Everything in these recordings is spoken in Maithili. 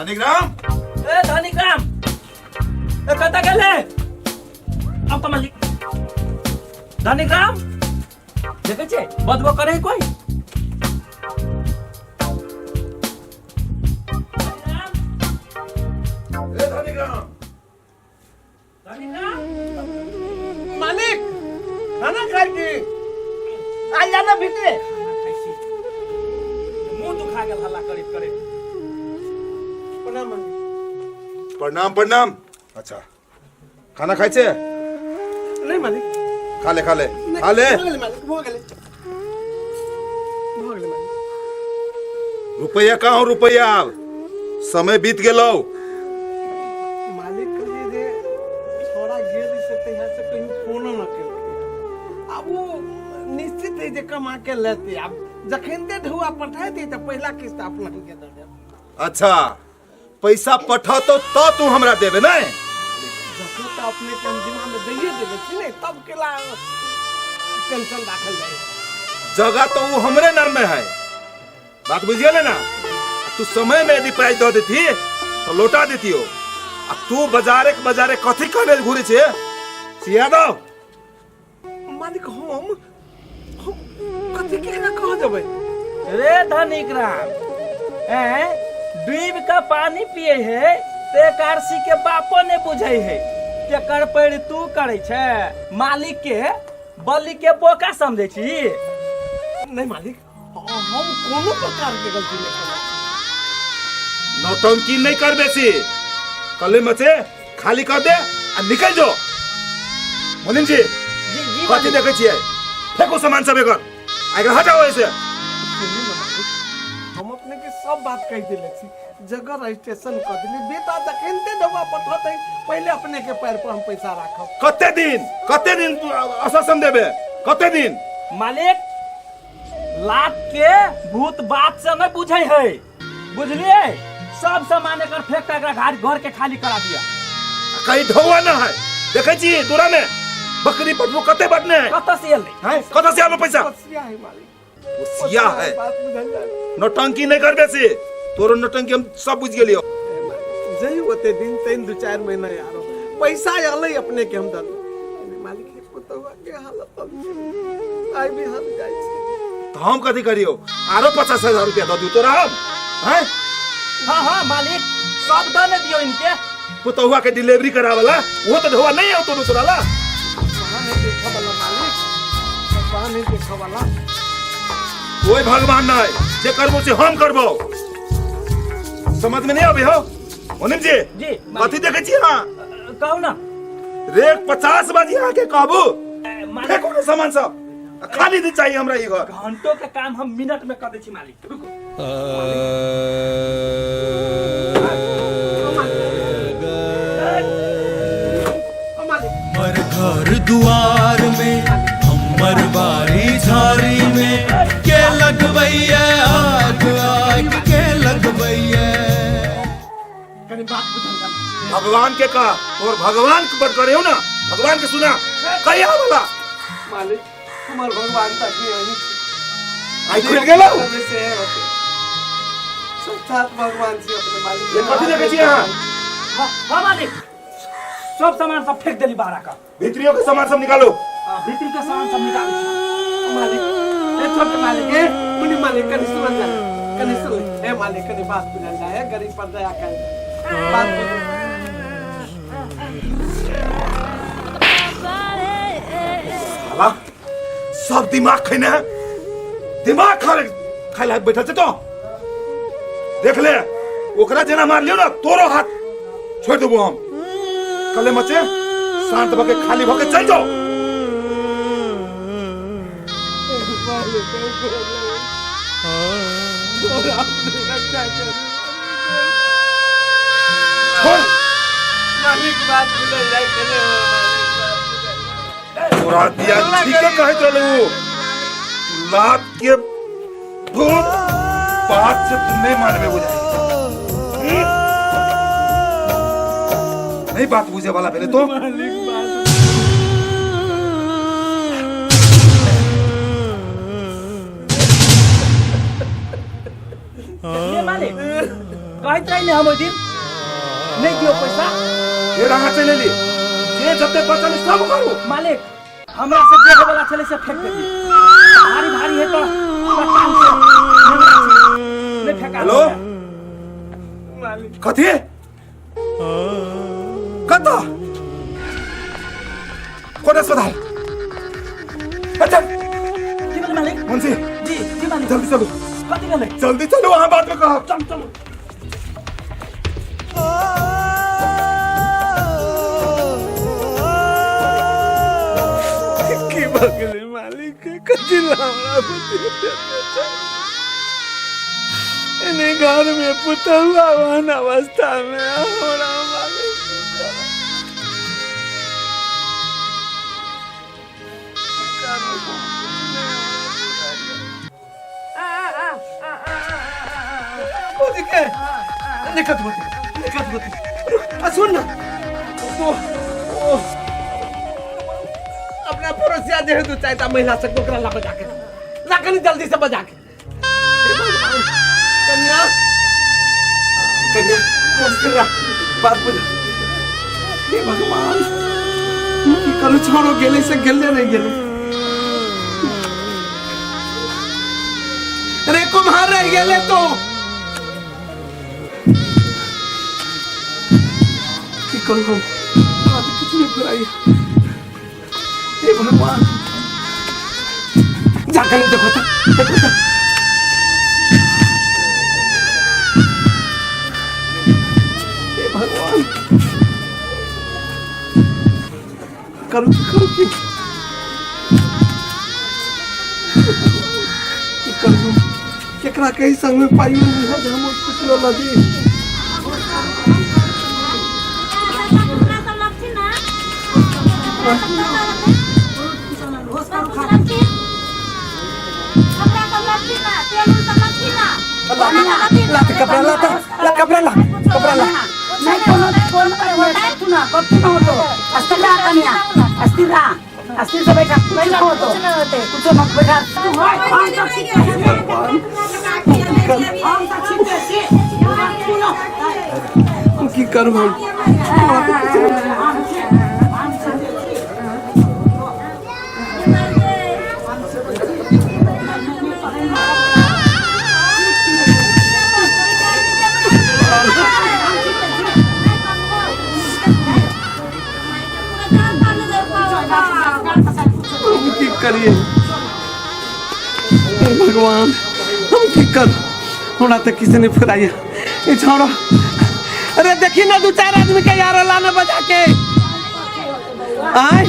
धनिग्राम, ए धनिग्राम, ए कतऽ गेलै? अब तऽ मालिक धनिग्राम देखै छियै, बजबो करे है कोई। ए धनिग्राम। मालिक, खाना खाइ छी? आ जा ना भीतरे। मुंह दुखा गेल हल्ला करैत करैत। प्रणाम मालिक। प्रणाम प्रणाम। अच्छा, खाना खाइ छै? नहीं मालिक। खा ले, खा ले, खा ले। भऽ गेलै मालिक, भऽ गेलै, भऽ गेलै मालिक। रुपैया कहाँ हो रुपैया? आब समय बीत गेलौ। मालिक, कहलियै जे छोड़ा गेल से तहिया से कहीं फोनो न केलकै। आब ओ निश्चित है जे कमा के लेते। आब जखन ढौआ पठा दे तऽ पहिला किस्त अपना के दऽ देब। अच्छा, पैसा पठतो तो तू हमरा देबे नहीं? जखन तऽ अपने के हम जिम्मा में दैये देले छी ने, तब केला टेंशन राखल जाए? जगह तो वो हमरे नाम में है, बात बुझ गेले ना? तू समय में यदि पाई दऽ देती तो लौटा देती हो। आ तू बाजारे के बाजारे कथी कहने घूरे छे यादव? मालिक, हम कथी केकरा कह देबै? रे धनिक राम, ऐं डूब के पानी पिए है ते कारसी के बापो ने बुझे है। तेकर पैर तू करे छे, मालिक के बलि के बोका समझे छी? नहीं मालिक, हम कोनो प्रकार के गलती नहीं केने छी। नौटंकी नहीं कर बेसी। कले मचे खाली कर दे आ निकल जो। मुनीम जी। जी जी। कथी देखै छियै? फेंको सामान सब एकर, आ एकरा हटाओ ऐसे। सुनू ने मालिक, हम अपने के सब बात कह देले छी, जगह रजिस्ट्रेशन कर दिली। बेटा जखनते डबा पठतै, पहले अपने के पैर पर हम पैसा राखब। कते दिन, कते दिन तू आश्वासन देबे, कते दिन? मालिक, लात के भूत बात से नहीं बुझे है, बुझलिए? सब सामान एकर फेंक के एकरा घर घर के खाली करा दिया। कहीं ढौआ ना है, देखै छी दूरा में बकरी पटरू कते बटने है। कतऽ से एलै? हैं, कतऽ से आलो पैसा? सिया है मालिक। वो सिया है। बात बुझल जाए। नौटंकी नहीं कर बेसी। तोरो नौटंकी हम सब बुझ गेलियो। जही ओते दिन तीन दू चार महीना यारो पैसा अलै अपने के हम दऽ देब। मालिक, हे पुतहुआ के हालत हम आइ भी हम जाइ छी। तो हम कथी करियो? आरो 50,000 रुपया दऽ दियो तोरा हम? हैं? हाँ हाँ मालिक, सब दऽ ने दियो इनके। पुतहुआ के डिलीवरी करावला वो तो ढोआ नहीं आओ तो तोरा ला। वहाँ नहीं देखा वाला मालिक, वहाँ नहीं देखा वाला। कोई भगवान नहीं, जे करबो से हम करबो। समझ में नहीं आबे हो मुनीम जी? जी। कथी देखै छी अहाँ? कहू ना। रेट 50 बाजी अहाँ के कहबू। मालिक। फेंको ने सामान सब, आ खाली दिन चाहिए हमरा ई घर। घंटों के काम हम मिनट में कर दै छी मालिक, रुकू। हमर घर दुआर में, हमर बारी झारी में के लगबैया आग, आग के लगबैया? कनी बात बुझल जा। भगवान के का और भगवान के बड़ करे हो ना, भगवान के सुना कहिया वाला। मालिक, हमार भगवान तक नहीं आई। आई खुल गेलो। से है होते साक्षात भगवान से अपने मालिक। ये कथी देखै छी अहाँ? हाँ हाँ मालिक, सब सामान सब फेंक देली बाहर का। भीतरियों के सामान सब निकालो। भीतरी के सामान सब निकालै छी। मालिक, ए छोटे मालिक, ए मुनि मालिक, कनी सुनल जा, कनी सुन ले। ए मालिक, कनी बात बुझल जाए, गरीब पर दया कर, बात बुझल। साला सब दिमाग खैने है, दिमाग खा खाइ लायक बैठल छै। तो देख ले, ओकरा जेना मार लियो ना, तोरो हाथ छोड़ देबो हम। कले मचे शांत भके खाली भके चल जाओ। छोड़। मालिक, बात बुझल जाए कने हो मालिक, बात बुझल जाए। तोरा दिया ठीके कहैत रहलू, लात के भूत बात से तू नहीं मानबे बुझाई। नहीं बात बुझे वाला पहले तो। मालिक, बात देखलिए मालिक? कहैत रही ने हम ओहि दिन नहीं दियो पैसा। फेर अहाँ चलि एली, जे जते बचल सब करू। मालिक हमरा से जे होवला छलै से फेंक देलियै, भारी भारी है तो टांग से नहीं फेंका। हेलो कथी कतऽ कोन अस्पताल? अच्छा की भेलै मालिक? मुंशी जी जी मालिक। जल्दी चलू। कथी भेलै? जल्दी चलू, अहाँ बाद में कहब। चलू चलू। की भऽ गेलै मालिक के? कथी लए हमरा एने घर में पुतहुआ ओहन अवस्था में हमरा मालिक भौजी के निकट होती, निकट होती। आ सुन ना, वो अपना पड़ोसिया जे है दू चारिटा महिला सब, ओकरा ला बजा के ला कनी जल्दी से बजा के। हे भगवान, कन्या कन्या मुश्किल रहा बात बुझ। हे भगवान, की करू? छोड़ो, गेले से गेले, नहीं गेले। अरे कुम्हार रह गेले तो की करू हम? हमरा तऽ किछु नहि फुराइया। हे भगवान, जा कनी देखो तो, देखो तो। हे भगवान, करू की, करू की, की करू? केकरा कही संग में पाइयो नहीं है जे हम हॉस्पिटल लगी। ला कपड़ा ला, ला कपड़ा ला, कपड़ा ला। नहीं कोनो कोनो कथु ना, कथु ना होतो। अस्थिर रह कन्या, अस्थिर रह, अस्थिर से बैठा। कुछ ना होतो, कुछ ना बैठा। हम सब ठीक है, हम सब ठीक है। सुनो, की करू हम? हम की करिए? हे भगवान, हम की कर? हमरा तऽ किसी नहीं फुराइया। ई छोड़ो, अरे देखी ना दू चार आदमी के यार लाना बजा के आय।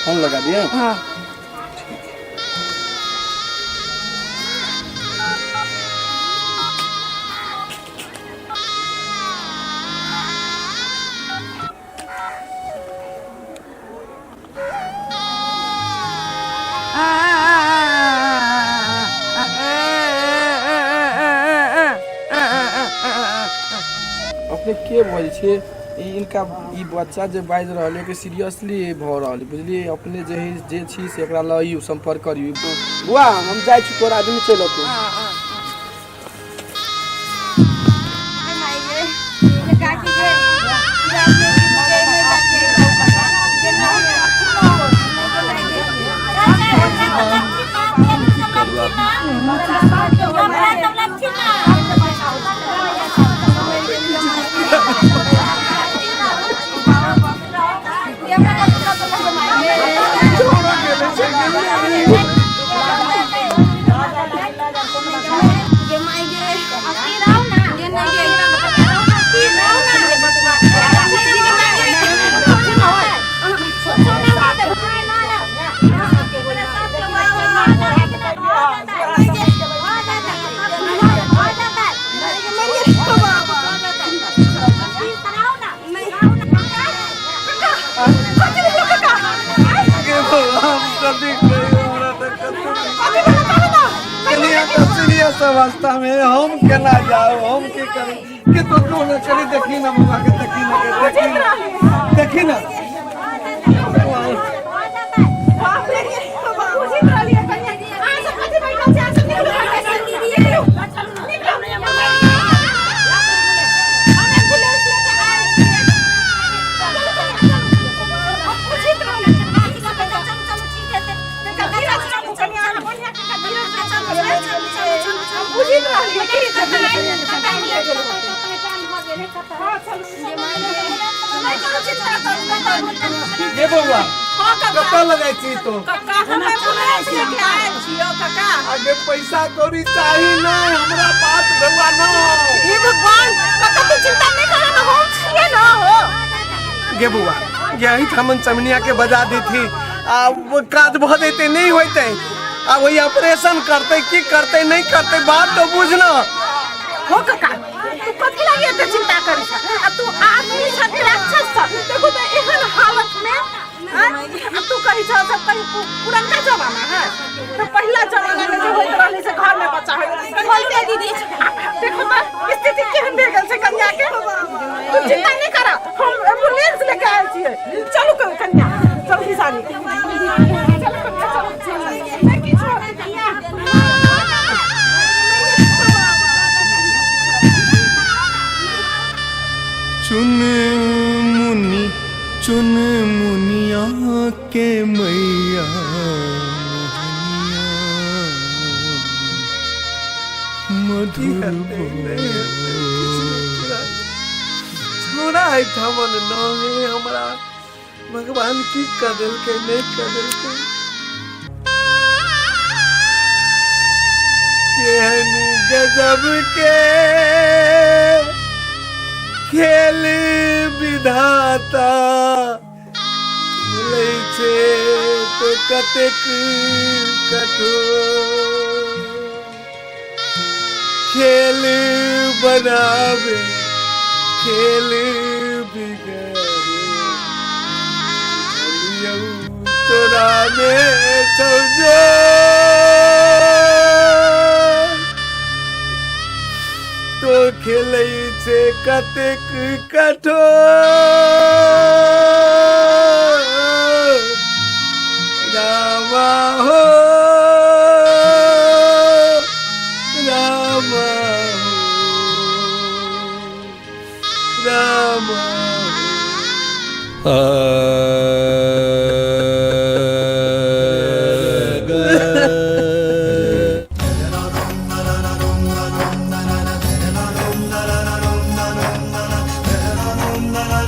फोन लगा दिया। हाँ। अपने के बजै छियै? ई इनका ई बच्चा जे बाजि रहल है कि सीरियसली भऽ रहल है, बुझलियै? अपने जे है जे छी से एकरा लइयौ, सम्पर्क करियौ। बुआ, हम जाइ छी, तोरा आदमी चलि अयतौ। अवस्था में हम केना जाऊ, हम की करी के तो क्यों न करी। देखी ना बउआ के, देखी ना, देखी ना, देखी ना। गे बउआ, कतऽ लऽ जाइ छी तो? आगे पैसा कौड़ी चाही नहीं हमरा बात बउआ न। हे भगवान काका, तू चिंता नहीं कर ना, हम छिए ना हो। गे बउआ, गे ठामन चमनिया के बजा दी थी आ वो काज भऽ जैते, नहीं होते आ वही ऑपरेशन करते की करते नहीं करते, बात तो बुझना। हो काका, तू कथी लागी एते चिंता करै छ? आ तू आदमी छ कि राक्षस छ? देखो त एहन हालत में आ तू कहै छ सब कहीं पुरनका जमाना है तो पहिला जमाना में जे होइत रहलै से घर में बच्चा होइत रहलै। दीदी देखो त स्थिति केहन भए गेल छै कन्या के। तू चिंता नहीं कर, हम एम्बुलेंस लेके आयल छियै। चलू कन्या, चलू किसानी, चलू कन्या, चलू। नहि किछु होतै कन्या। चुन मुनि चुन मुनिया के मैया मधुर बोल। छोड़ा है ठामन नहीं, हमरा भगवान की कर देलकै नहीं कर देलकै। केहन गजब के खेल विधाता खेलै छै तो कतेक कठोर खेल बनावे खेल बिगाड़े, तोरा में छौ जो तो खेलै छै कतेक कठोर। रामा हो रामा हो रामा हो।